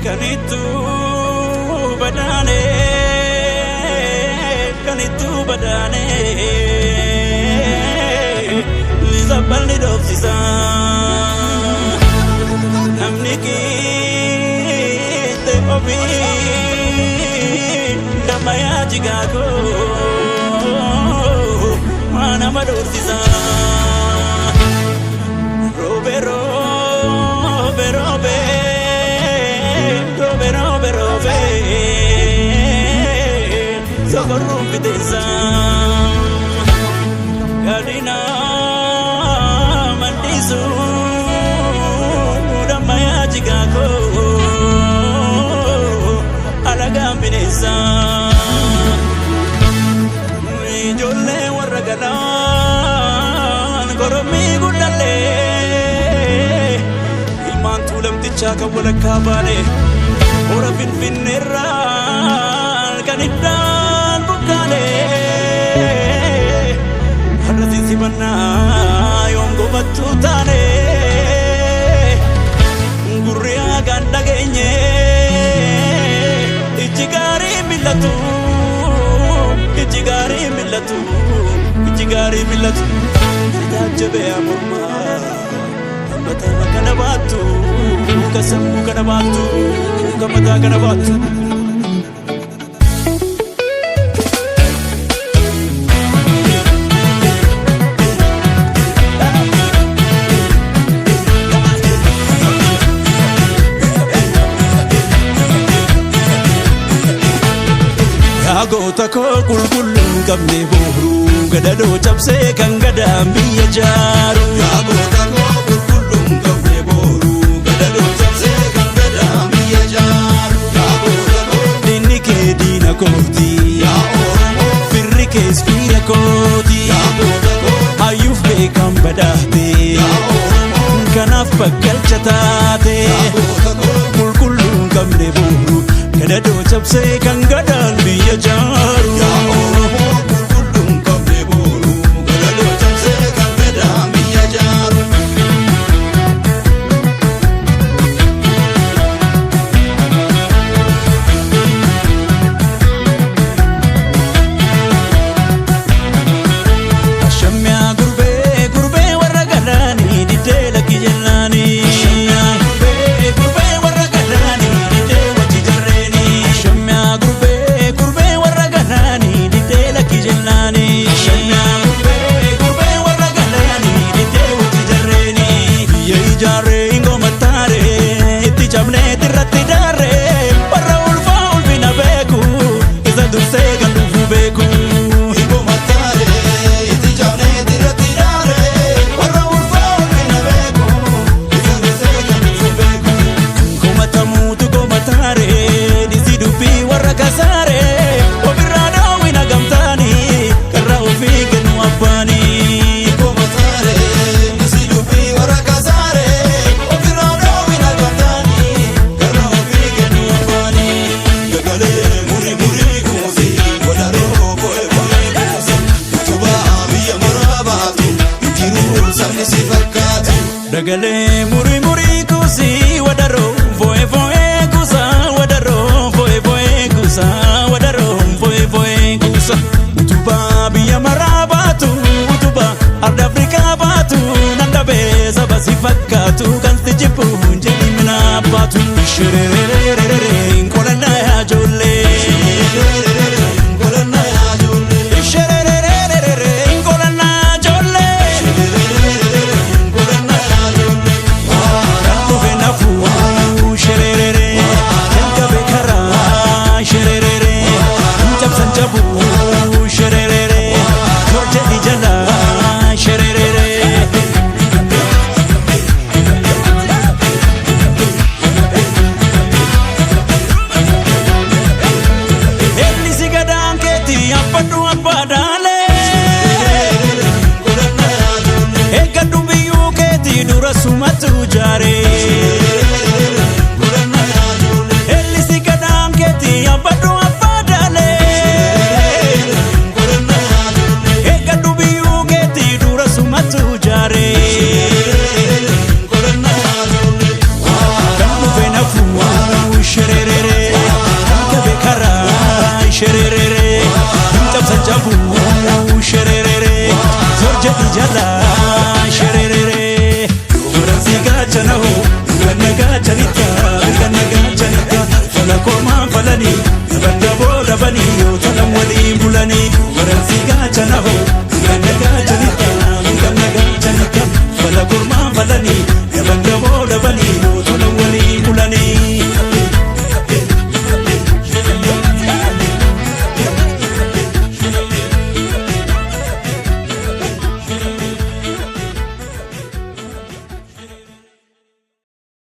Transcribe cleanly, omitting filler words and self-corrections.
Kanittu badhaane, kanittu badhaane, sabballi dhoofsisa. Namni qiixxe ofii dammayaa jigaagoo maa nama doorsisa. Roobe roobe roobe roobe roobe roobe sokorruun fiteensa. Gadina mandisu dammayaa jigaagoo alagaan bineensa. Ijoollee warra galaan korommii guddallee ilmaan tuulamtichaa kan walakkaa baane hora Finfinneerraan kan iddaan bukkaane har'a sinsibannaa yoom gobattuu taane gurri hagaan dhageenye ijji gaarii mil'atu, ijji gaarii mil'atu, ijji gaarii mil'atu. Taajjabee mormaa mataa kana baattu, ka sammuu kana baattu, ka mataa kana baattu. Yaa goota koo qulqulluu hin qabne booruu gadadoo cabsee kan gadaan biyya jaaru. Yaa goota koo qulqulluu hin qabne booruu gadadoo cabsee kan gadaan biyya jaaru. Yaa goota koo. Diinni kee diina kooti. Yaa Oromoo. Firri kees fira kooti. Yaa goota koo. Hayyuuf beekan badhaate. Yaa Oromoo. Kanaaf bakkalcha taate. Yaa goota koo. Qulqulluu hin qabne booruu gadadoo cabsee kan gadaan biyya jaaru. Yaa Oromoo qulqulluu hin qabne booruu gadadoo cabsee kan gadaan biyya jaaru. Ashamyaa gurbee gurbee warra galaanii diddee lakki jennaanii. Ashamyaa gurbee gurbee warra galaanii diddee wajji jarreeni. Ashamyaa gurbee gurbee warra galaanii diddee lakki jennaanii. Ashamyaa gurbee gurbee warra galaanii diddee wajji jarreeni. Biyya ijaarree ingoma taaree itti cabnee irratti daaree warra ulfaa ulfina beeku isa dursee kan dhufu beeku. Ingoma taaree itti cabnee irratti daaree warra ulfaa ulfina beeku isa dursee kan dhufu beeku. Komatamuutu komataaree dhisi dubbii warra kasaaree ofirraa daawwina gamtaanii karra ofii kennu abbaanii. Ingoma taaree isi dubbii warra kasaaree ofirraa daawwina gamtaanii karra ofii kennu abbaanii. Gagalee murii murii kuusi wadaroo fo'e fo'e kuusi utubaa biyya maraa baatu injiruu sabni si fakkaatu. Dagalee murii murii kuusii wadaroo fo'e fo'e kuusaa wadaroo fo'e fo'e kuusaa wadaroo fo'e fo'e kuusa. Utubaa biyya maraa baatu, utubaa arda Afrikaa baatu, nan dhabee saba si fakkaatu kan si jibbu jedhi mina baatu. Shirererererere kolannaa yaa ijoollee. Kolannaa yaa ijoollee. Shirererererere kolannaa yaa ijoollee. Kolannaa yaa ijoollee. Dhufe nafuu shirerere jalqabe karaa shirerere cabsan cabuu shirerere torjedhi jala shirerere. Ellisi gadaan keetii abbadhu abbaadhaalee. Kolannaa yaa ijoollee. Eeggadhu biyyuu keetii dura sumatu jaaree. Kolannaa yaa ijoollee. Ellisi gadaan keetii abbadhu abbaadhaalee. Kolannaa yaa ijoollee. Eeggadhu biyyuu keetii dura sumatu. gadi jala shererere. Duransi gaachana hoo ganna gaachanitta ganna gaachanitta fala kormaan falanii badda booda banii yoo tanan waliin bulanii.